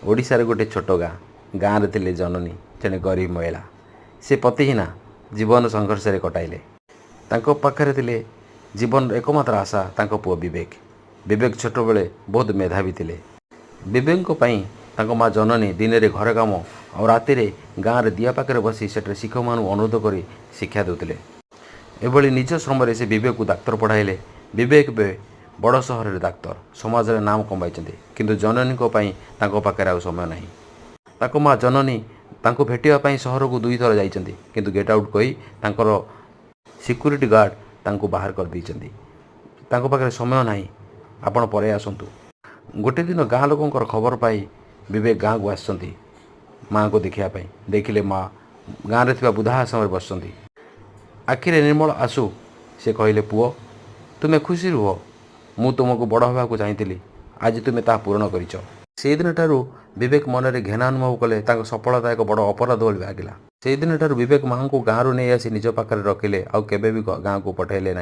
ଓଡ଼ିଶାର ଗୋଟେ ଛୋଟ ଗାଁ। ଗାଁରେ ଥିଲେ ଜନନୀ, ଜଣେ ଗରିବ ମହିଳା। ସେ ପତିହୀନା ଜୀବନ ସଂଘର୍ଷରେ କଟାଇଲେ। ତାଙ୍କ ପାଖରେ ଥିଲେ ଜୀବନର ଏକମାତ୍ର ଆଶା, ତାଙ୍କ ପୁଅ ବିବେକ। ବିବେକ ଛୋଟବେଳେ ବହୁତ ମେଧାବୀ ଥିଲେ। ବିବେକଙ୍କ ପାଇଁ ତାଙ୍କ ମା ଜନନୀ ଦିନରେ ଘର କାମ ଆଉ ରାତିରେ ଗାଁରେ ଦିଆ ପାଖରେ ବସି ସେଠାରେ ଶିକ୍ଷକମାନଙ୍କୁ ଅନୁରୋଧ କରି ଶିକ୍ଷା ଦେଉଥିଲେ। ଏଭଳି ନିଜ ଶ୍ରମରେ ସେ ବିବେକକୁ ଡାକ୍ତର ପଢ଼ାଇଲେ। ବିବେକ ଏବେ ବଡ଼ ସହରରେ ଡାକ୍ତର, ସମାଜରେ ନାମ କମାଇଛନ୍ତି। କିନ୍ତୁ ଜନନୀଙ୍କ ପାଇଁ ତାଙ୍କ ପାଖରେ ଆଉ ସମୟ ନାହିଁ। ତାଙ୍କ ମା ଜନନୀ ତାଙ୍କୁ ଭେଟିବା ପାଇଁ ସହରକୁ ଦୁଇଥର ଯାଇଛନ୍ତି, କିନ୍ତୁ ଗେଟ୍ ଆଉଟ୍ କହି ତାଙ୍କର ସିକ୍ୟୁରିଟି ଗାର୍ଡ଼ ତାଙ୍କୁ ବାହାର କରିଦେଇଛନ୍ତି। ତାଙ୍କ ପାଖରେ ସମୟ ନାହିଁ, ଆପଣ ପରେ ଆସନ୍ତୁ। ଗୋଟେ ଦିନ ଗାଁ ଲୋକଙ୍କର ଖବର ପାଇ ବିବେକ ଗାଁକୁ ଆସିଛନ୍ତି ମାଆଙ୍କୁ ଦେଖିବା ପାଇଁ। ଦେଖିଲେ, ମା ଗାଁରେ ଥିବା ବୃଦ୍ଧା ଆଶ୍ରମରେ ବସିଛନ୍ତି। ଆଖିରେ ନିର୍ମଳ ଆଶୁ। ସେ କହିଲେ, "ପୁଅ, ତୁମେ ଖୁସି ରୁହ। ମୁଁ ତୁମକୁ ବଡ଼ ହେବାକୁ ଚାହିଁଥିଲି। ଆଜି ତୁମେ ତାହା ପୂରଣ କରିଛ।" ସେଇଦିନଠାରୁ ବିବେକ ମନରେ ଘୃଣା ଅନୁଭବ କଲେ। ତାଙ୍କ ସଫଳତା ଏକ ବଡ଼ ଅପରାଧ ବୋଲି ଭାବିଲା। ସେଇଦିନଠାରୁ ବିବେକ ମାଆଙ୍କୁ ଗାଁରୁ ନେଇ ଆସି ନିଜ ପାଖରେ ରଖିଲେ। ଆଉ କେବେ ବି ଗାଁକୁ ପଠାଇଲେ ନାହିଁ।